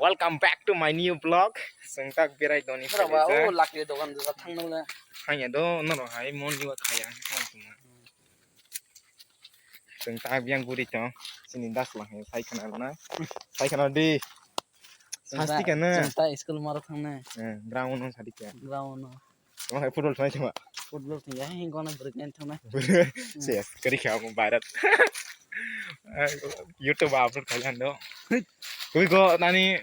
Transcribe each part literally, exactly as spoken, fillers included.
Welcome back to my new vlog. Chwng tak berai doni Ora ba, phaijak. O lakli dogan dogan thang nang le. Hanya do norok hai mon jiwa khaya. Chwng tak biyang guri tong. Chini das lang hai sai khana na. Sai khana di. Chwng ta, Sasti kana. Chwng ta school maro thang nai. Eh, ground no sadi kya. Ground no. Tamo hai football thangna thangma. Football thangya, hing gona break nai thangna. Se, kari kha mo Bharat. YouTube upload khailando. Kui ko nani.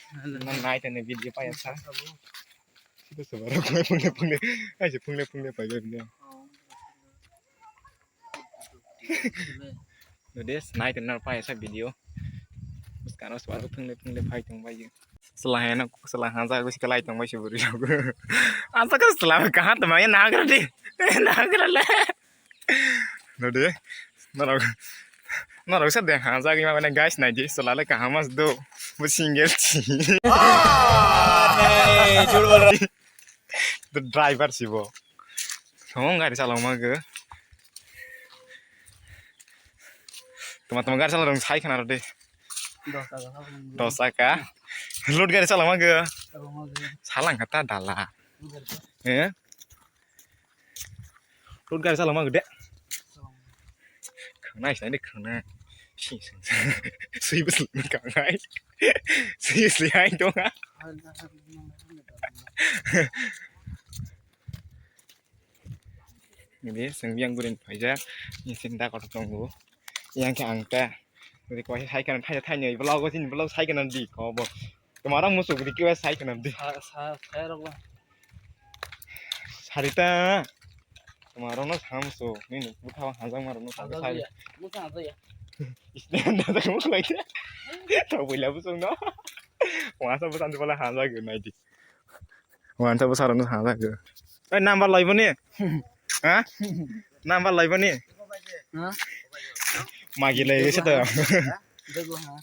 Hello. Nang nai tene video pa yasa. Sito se baro phungle phungle. Ai se phungle phungle pa video. Node, nai tene pa yasa video. Buskano swaro phungle phungle phai tong bai. Selahai na, selahai jaga si kalai tong bai si buri jago. Asa ka selah kaha tong ya nagra di. Nagra le. Node, norok, norok sa deng ha jaga ma guys nai di selale kaha mas do. Bu single si. Hey, jhul bol raha. The driver si bo. Song gari chalong ma go. Tuma tuma gari chalong sai khana de. Dos taka. Dos taka. Load gari chalong ma go. Salang kata dala. Eh? Load gari chalong ma go de. Khangnai sinai de khangnai. Sui bus khangnai. Sui sui hai dong. Ini sing yang gurin paja. Ini sing dak oto tunggu. Yang ke angka. Jadi kau hai kan thai thai ni vlog sini vlog sai kan di kau bo. Tomorrow musu gidi kiwa sai kanam di. Sa, sa, sai rok ba. Sarita. Tomorrow no sa musu. Nini bukha hajang maro no sa. Hajang sai ya. Musa hajang ya. Isne anda tak musu lai. Tau boila musu no. Wasa busan tu pala hajang nai di. Wasa busan no hajang. Eh, number lai boni. Ha? Number lai boni. Ha? Magi lai gese to. Dego ha.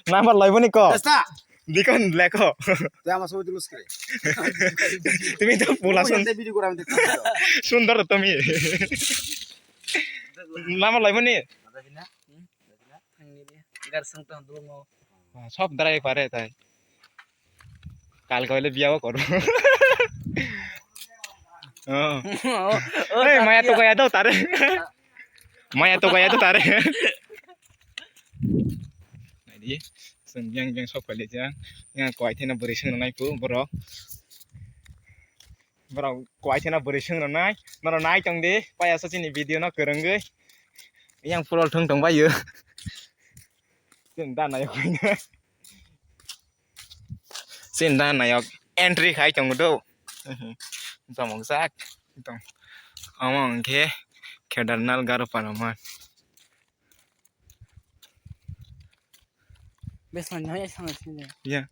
Number lai boni ko. Esta. Dikon leko. Te ama sobo dilos kre. Tumi to pula sun. Te video kora mete. Sundor tumi. Number lai boni. Thangni de. Gar sang tang dulu mo. Sob darai pare tai. Kal koile biya o koru. Oh. Oh, oh, hey, maya to kaya do tare. Maya to kaya do tare. Naidi, seng biang biang sok pale jang. Yang koi thena beri seng nai pu borok. Borok koi thena beri seng nai. Noro nai tong di. Paya sa chini video no kerengge. Yang purol thung tong bayo. Chini da nayok. Chini da nayok entry khai tongo do. Jamok jak tong. Omo hwnkhe Kedarnath Garo Palama. Besang nai sang sini. Ya.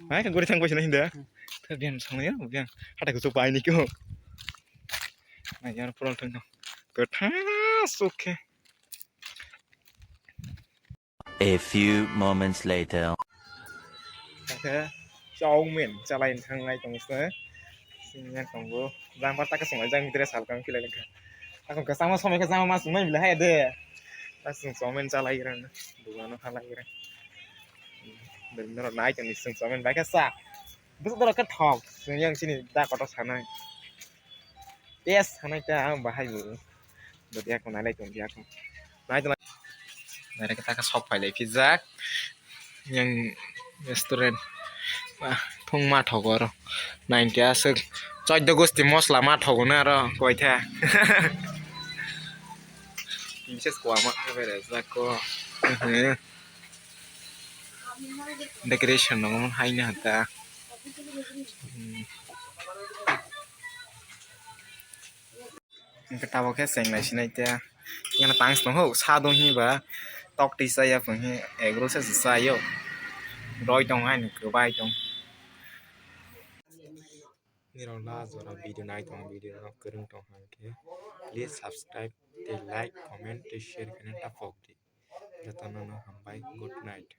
Hai ka guri thang ko sini hinda. Ka bian sang ya, bian. Hata ko so pai ni ko. Ai yar purol thang. Ko tha sukhe. A few moments later. Khe chowmin chalai thangnai tong se. Sini tongo. Jang pa taka sungai jang dress halka ang khilai lekha. Ako kasama somai kasama mas sungai bila hai de. Ta sung chowmin chalai ran. Dugano halai ran. Dugano nai tong sung chowmin bai kasa. Bus dora ka thok. Sung yang sini da koto sanai. Yes, hanai ta ang bahai bu. Dodi ako nai lai tong dia ako. Nai tong. Nai rek ta ka sok pai lai pijak. Yang restaurant. Wah, thung ma thogo aro. Nai khe aswk. Choddo gosti mosla ma thogo na aro koi tha. Bises kwa ma khe bere jako. Decoration no mon hai na ta. Hmm. Hwnkhe tabuk khe cheng nai sinai te. Yang tang song ho sa dong hi ba tok twi cha ya phung hi egg roll se cha yo. Roi tong hai ni kwbai tong. Nirok la jora video nai tong video no kwrwng tong hwnkhe please subscribe tei like comment tei share khaina ta pok di. Jotono no hambai, good night.